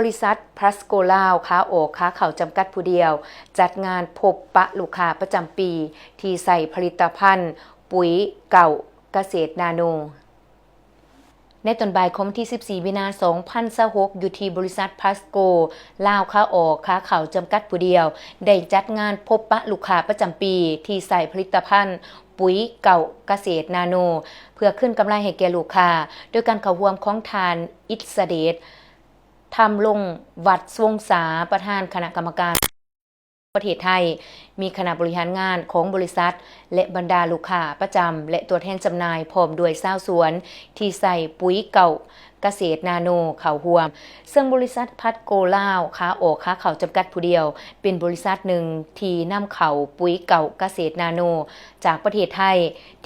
ບໍລິສັດພລັສໂກລາວ ຂາອອກຂາເຂົ້າຈຳກັດຜູ້ດຽວ ຈັດງານພົບປະລູກຄ້າປະຈຳປີ ທີ່ໃຊ້ຜະລິດຕະພັນປຸ໋ຍເຂົ້າກະເສດນາໂນ. ໃນຕອນບ່າຍຂອງວັນທີສິບສີ່ ມີນາ ສອງພັນຊາວຫົກ ຢູ່ທີ່ບໍລິສັດພລັສໂກລາວ ຂາອອກຂາເຂົ້າຈຳກັດຜູ້ດຽວ ໄດ້ຈັດງານພົບປະລູກຄ້າປະຈຳປີ ທີ່ໃຊ້ຜະລິດຕະພັນປຸ໋ຍເຂົ້າກະເສດນາໂນ ເພື່ອຄືນກຳໄລໃຫ້ແກ່ລູກຄ້າ ໂດຍການເຂົ້າຮ່ວມຂອງທ່ານ ອິດສະເດດ ທຳລົງວັດວົງສາ ປະທານຄະນະກຳມະການປະເທດໄທ, ມີຄະນະບໍລິຫານງານຂອງບໍລິສັດ ແລະ ບັນດາລູກຄ້າປະຈຳ ແລະ ຕົວແທນຈຳໜ່າຍ ພ້ອມດ້ວຍຊາວສວນທີ່ໃຊ້ປຸ໋ຍເຂົ້າກະເສດນາໂນເຂົ້າຮ່ວມ. ເຊິ່ງບໍລິສັດພລັສໂກລາວ ຂາອອກຂາເຂົ້າຈຳກັດຜູ້ດຽວ ເປັນບໍລິສັດໜຶ່ງທີ່ນຳເຂົ້າປຸ໋ຍເຂົ້າກະເສດນາໂນຈາກປະເທດໄທ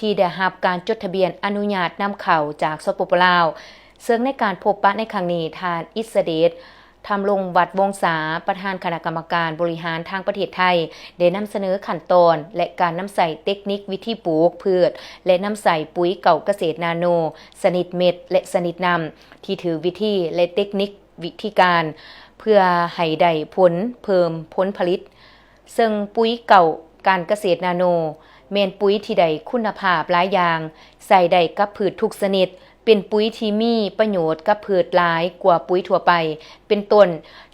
ທີ່ໄດ້ຮັບການຈົດທະບຽນອະນຸຍາດນຳເຂົ້າຈາກ ສປປ ລາວ. ເຊິ່ງໃນການພົບປະໃນຄັ້ງນີ້, ທ່ານ ອິດສະເດດ ທຳລົງວັດວົງສາ ປະທານຄະນະກຳມະການບໍລິຫານທາງປະເທດໄທ ໄດ້ນຳສະເໜີຂັ້ນຕອນ ແລະ ການນຳໃຊ້ເຕັກນິກວິທີປູກພືດ ແລະ ນຳໃຊ້ປຸ໋ຍເຂົ້າກະເສດນາໂນ ຊະນິດເມັດ ແລະ ຊະນິດນ້ຳ ທີ່ຖືກວິທີ ແລະ ເຕັກນິກວິທີການ ເພື່ອໃຫ້ໄດ້ຜົນເພີ່ມຜົນຜະລິດ. ເຊິ່ງປຸ໋ຍເຂົ້າການກະເສດນາໂນ ແມ່ນປຸ໋ຍທີ່ໄດ້ຄຸນນະພາບຫຼາຍຢ່າງ, ໃຊ້ໄດ້ກັບພືດທຸກຊະນິດ, ເປັນປຸ໋ຍທີ່ມີປະໂຫຍດກັບພືດຫຼາຍກວ່າປຸ໋ຍທົ່ວໄປ, ເປັນຕົ້ນ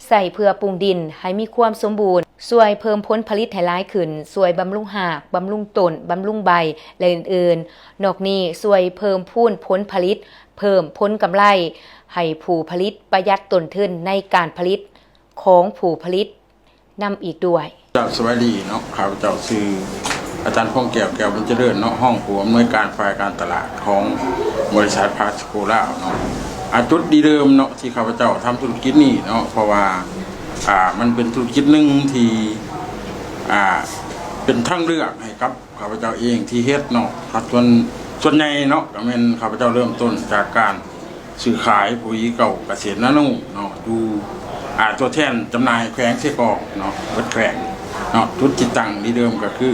ໃຊ້ເພື່ອປຸງດິນໃຫ້ມີຄວາມສົມບູນ, ຊ່ວຍເພີ່ມຜົນຜະລິດໃຫ້ຫຼາຍຂຶ້ນ, ຊ່ວຍບຳລຸງຮາກ, ບຳລຸງຕົ້ນ, ບຳລຸງໃບ ແລະ ອື່ນໆ. ນອກນີ້ ຊ່ວຍເພີ່ມພູນຜົນຜະລິດ, ເພີ່ມຜົນກຳໄລໃຫ້ຜູ້ຜະລິດ, ປະຢັດຕົ້ນທຶນໃນການຜະລິດຂອງຜູ້ຜະລິດ ນຳອີກດ້ວຍ. ເຈົ້າ ສະບາຍດີເນາະ, ຂ້າພະເຈົ້າຊື່ອາຈານ ພອງແກ້ວ ແກ້ວບຸນຈະເລີນເນາະ, ຮອງຜູ້ອຳນວຍການຝ່າຍການຕະຫຼາດຂອງບໍລິສັດພລັສໂກລາວເນາະ. ອາ ຈຸດລິເລີ່ມເນາະ ທີ່ຂ້າພະເຈົ້າທຳທຸລະກິດນີ້ເນາະ ເພາະວ່າ ອາ ມັນເປັນທຸລະກິດໜຶ່ງທີ່ ອາ ເປັນທາງເລືອກໃຫ້ກັບ ຂ້າພະເຈົ້າເອງທີ່ເຮັດເນາະ, ສ່ວນ ສ່ວນໃຫຍ່ເນາະ ກໍແມ່ນຂ້າພະເຈົ້າເລີ່ມຕົ້ນຈາກການຊື້ຂາຍປຸ໋ຍເຂົ້າກະເສດນາໂນເນາະ ຢູ່ ອາ ຕົວແທນຈຳໜ່າຍແຂວງເຊກອງເນາະ, ເບິດແຂວງເນາະ. ຈຸດທີ່ຕັ້ງທີ່ເດີມກໍຄື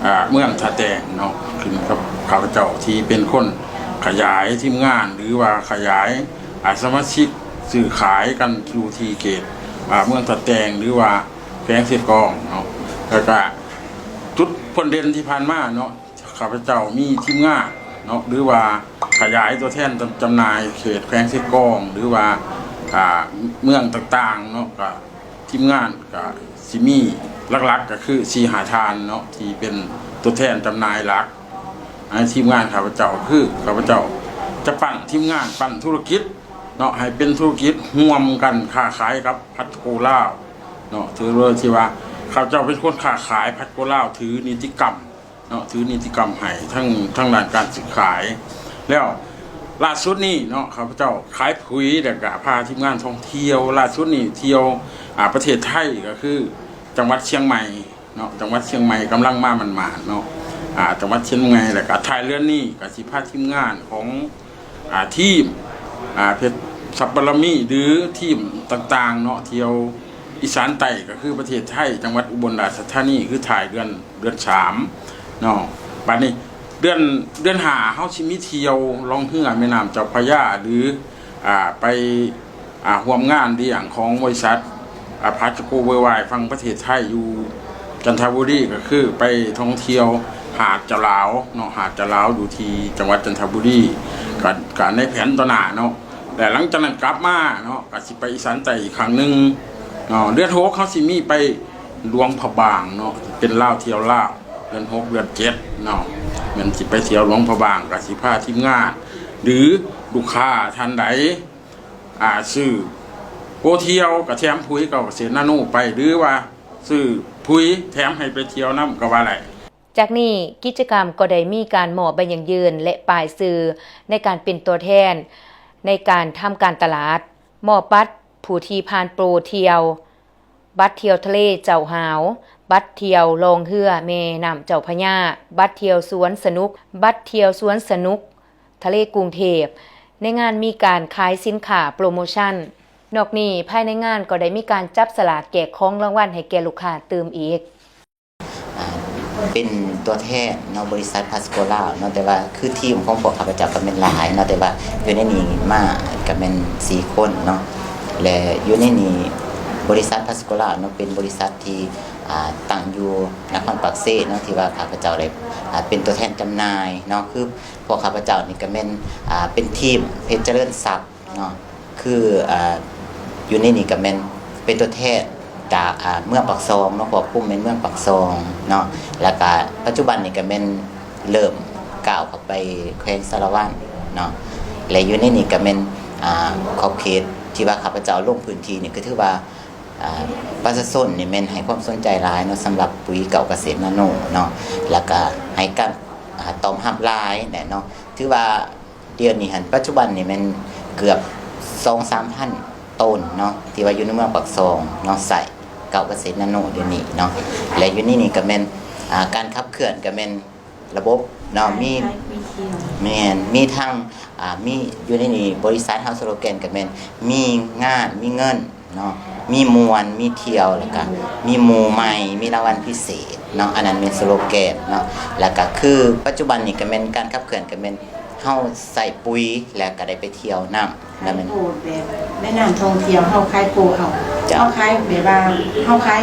ອາ ເມືອງທ່າແຕງເນາະ, ຂຶ້ນກັບຂ້າພະເຈົ້າທີ່ເປັນຄົນຂະຫຍາຍທີມງານ ຫຼືວ່າຂະຫຍາຍ ອາ ສະມາຊິກຊື້ຂາຍກັນຢູ່ທີ່ເຂດ ອາ ເມືອງທ່າແຕງ ຫຼືວ່າແຂວງເຊກອງເນາະ. ແລ້ວກະຈຸດພົ້ນເດັ່ນທີ່ຜ່ານມາເນາະ ຂ້າພະເຈົ້າມີທີມງານເນາະ ຫຼືວ່າຂະຫຍາຍຕົວແທນຈຳ ຈຳໜ່າຍເຂດແຂວງເຊກອງ ຫຼືວ່າ ອາ ເມືອງຕ່າງໆເນາະ, ກະທີມງານກະຊິມີຫຼັກໆ ກະຄືສີ່ຫ້າທ່ານເນາະ ທີ່ເປັນຕົວແທນຈຳໜ່າຍຫຼັກ. ໃນທີມງານຂ້າພະເຈົ້າ ຄືຂ້າພະເຈົ້າຈະປັ້ນທີມງານ ປັ້ນທຸລະກິດເນາະ ໃຫ້ເປັນທຸລະກິດຮ່ວມກັນຄ້າຂາຍກັບພລັສໂກລາວເນາະ. ຖືເລີຍທີ່ວ່າຂ້າພະເຈົ້າເປັນຄົນຄ້າຂາຍ, ພລັສໂກລາວຖືນິຕິກຳ ເນາະ ຖືນິຕິກຳໃຫ້ທັງ ທັງດ້ານການຊື້ຂາຍ. ແລ້ວລ່າສຸດນີ້ເນາະ ຂ້າພະເຈົ້າຂາຍປຸ໋ຍ ແລ້ວກະພາທີມງານທ່ອງທ່ຽວ. ລ່າສຸດນີ້ທ່ຽວ ອາ ປະເທດໄທ ກໍຄືຈັງຫວັດຊຽງໃໝ່ເນາະ, ຈັງຫວັດຊຽງໃໝ່ກຳລັງມາໝາດໆເນາະ ອາ ຈັງຫວັດຊຽງໃໝ່. ແລ້ວກະທ້າຍເດືອນນີ້ກໍຊິພາທີມງານຂອງ ອາ ທີມ ອາ ເພັດສັບບາລະມີ ຫຼື ທີມຕ່າງໆເນາະ ທ່ຽວອີສານໃຕ້ ກໍຄືປະເທດໄທ ຈັງຫວັດອຸບົນລາຊະທານີ ຄືທ້າຍເດືອນ ເດືອນສາມເນາະ. ບາດນີ້ເດືອນ ເດືອນຫ້າ ເຮົາຊິມີທ່ຽວລ່ອງເຮືອແມ່ນ້ຳເຈົ້າພະຍາ ຫຼື ອາ ໄປ ອາ ຮ່ວມງານລ້ຽງຂອງບໍລິສັດ ອາ ພລັສໂກເວີລວາຍ ຝັ່ງປະເທດໄທ ຢູ່ຈັນທະບູລີ ກໍຄືໄປທ່ອງທ່ຽວຫາດເຈົ້າລາວເນາະ, ຫາດເຈົ້າລາວຢູ່ທີ່ຈັງຫວັດຈັນທະບູລີ ກໍ ກໍໃນແຜນຕໍ່ໜ້າເນາະ. ແລະ ຫຼັງຈາກນັ້ນກັບມາເນາະ ກໍຊິໄປອີສານໃຕ້ອີກຄັ້ງໜຶ່ງເນາະ. ເດືອນຫົກ ເຮົາຊິມີໄປຫຼວງພະບາງເນາະ, ເປັນລາວທ່ຽວລາວ ເດືອນຫົກ ເດືອນເຈັດເນາະ ແມ່ນຊິໄປທ່ຽວຫຼວງພະບາງ. ກໍຊິພາທີມງານ ຫຼື ລູກຄ້າທ່ານໃດ ອາ ຊື້ໂກທ່ຽວ ກໍແຖມປຸ໋ຍເຂົ້າກະເສດນາໂນໄປ ຫຼືວ່າຊື້ປຸ໋ຍແຖມໃຫ້ໄປທ່ຽວນຳກໍວ່າໄດ້. ຈາກນີ້ ກິດຈະກຳກໍໄດ້ມີການມອບໃບຢັ້ງຢືນ ແລະ ປ້າຍຊື່ໃນການເປັນຕົວແທນໃນການທຳການຕະຫຼາດ, ມອບບັດຜູ້ທີ່ຜ່ານໂປຣທ່ຽວ, ບັດທ່ຽວທະເລເຈົ້າຫາວ, ບັດທ່ຽວລ່ອງເຮືອແມ່ນ້ຳເຈົ້າພະຍາ, ບັດທ່ຽວສວນສະໜຸກ, ບັດທ່ຽວສວນສະໜຸກທະເລກຸງເທບ. ໃນງານມີການຂາຍສິນຄ້າໂປຣໂມຊັນ. ນອກນີ້ ພາຍໃນງານກໍໄດ້ມີການຈັບສະຫຼາກແຈກຂອງລາງວັນໃຫ້ແກ່ລູກຄ້າຕື່ມອີກ. ອ່າ ເປັນຕົວແທນເນາະ ບໍລິສັດພລັສໂກລາວເນາະ, ແຕ່ວ່າຄືທີມຂອງພວກຂ້າພະເຈົ້າກໍແມ່ນຫຼາຍເນາະ, ແຕ່ວ່າຢູ່ໃນນີ້ມາກໍແມ່ນສີ່ຄົນເນາະ. ແລະຢູ່ໃນນີ້ ບໍລິສັດພາສໂກລາເນາະ ເປັນບໍລິສັດທີ່ ອ່າ ຕັ້ງຢູ່ນະຄອນປາກເຊເນາະ ທີ່ວ່າຂ້າພະເຈົ້າໄດ້ ອ່າ ເປັນຕົວແທນຈຳໜ່າຍເນາະ ຄືພວກຂ້າພະເຈົ້ານີ້ກໍແມ່ນ ອ່າ ເປັນທີມເພັດຈະເລີນຊັບເນາະ ຄື ອ່າ ຢູ່ໃນນີ້ກໍແມ່ນເປັນຕົວແທນຈາກ ອ່າ ເມືອງປາກຊ່ອງເນາະ ຄວບຄຸມແມ່ນເມືອງປາກຊ່ອງເນາະ ແລ້ວກໍປັດຈຸບັນນີ້ກໍແມ່ນເລີ່ມກ້າວເຂົ້າໄປແຂວງສາລະວັນເນາະ ແລະຢູ່ໃນນີ້ກໍແມ່ນ ອ່າ ຂອບເຂດທີ່ວ່າຂ້າພະເຈົ້າລົງພື້ນທີ່ນີ້ກໍຖືວ່າ ອ່າ ປະຊາຊົນນີ້ແມ່ນໃຫ້ຄວາມສົນໃຈຫຼາຍເນາະ ສຳລັບປຸຍເກົ່າກະເສດນາໂນເນາະ ແລ້ວກະໃຫ້ການ ອ່າ ຕອບຮັບຫຼາຍແຫຼະເນາະ ຖືວ່າດຽວນີ້ຫັ້ນ ປັດຈຸບັນນີ້ແມ່ນເກືອບສອງສາມພັນຕົ້ນເນາະ ທີ່ວ່າຢູ່ໃນເມືອງປາກຊ່ອງເນາະ ໃຊ້ເກົ່າກະເສດນາໂນດຽວນີ້ເນາະ ແລະຢູ່ໃນນີ້ກະແມ່ນ ອ່າ ການຂັບເຄື່ອນກະແມ່ນ ລະບົບເນາະ ມີ ມີທຽວ ແມ່ນ ມີທັງ ອ່າ ມີຢູ່ໃນນີ້ ບໍລິສັດເຮົາສະໂລແກນກໍແມ່ນ ມີງານ ມີເງິນເນາະ ມີມ່ວນ ມີທ່ຽວ ແລ້ວກະມີໝູ່ໃໝ່ ມີລາງວັນພິເສດເນາະ ອັນນັ້ນແມ່ນສະໂລແກນເນາະ ແລ້ວກະຄືປັດຈຸບັນນີ້ກໍແມ່ນການຂັບເຄື່ອນກໍແມ່ນເຮົາໃສ່ປຸຍ ແລ້ວກະໄດ້ໄປທ່ຽວນຳ ແລ້ວແມ່ນ ໂອ້ ແບບແນະນຳທ່ອງທ່ຽວ ເຮົາຂາຍໂປເອົາ ເຈົ້າ ເຮົາຂາຍແບບວ່າ ເຮົາຂາຍ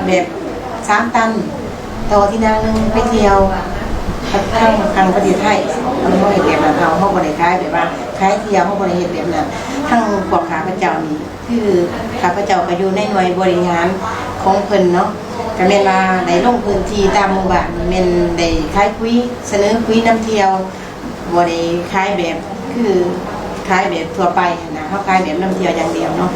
ແບບສາມຕັນ ຕໍ່ທີ່ນາງໜຶ່ງໄປທ່ຽວທາງ ທາງປະເທດໄທ ເຮົາບໍ່ໄດ້ເຮັດແບບນັ້ນ ເຮົາ ເຮົາບໍ່ໄດ້ຂາຍແບບວ່າຂາຍທ່ຽວ ເຮົາບໍ່ໄດ້ເຮັດແບບນັ້ນ ທາງພວກຂ້າພະເຈົ້ານີ້ ຄືຂ້າພະເຈົ້າກໍຢູ່ໃນໜ່ວຍບໍລິຫານຂອງເພິ່ນເນາະ ກໍແມ່ນວ່າໄດ້ລົງພື້ນທີ່ຕາມໝູ່ບ້ານ ແມ່ນໄດ້ຂາຍປຸຍ ສະເໜີປຸຍນຳທ່ຽວ ບໍ່ໄດ້ຂາຍແບບ ຄືຂາຍແບບທົ່ວໄປຫັ້ນນະ ເຮົາຂາຍແບບນຳທ່ຽວຢ່າງດຽວເນາະ.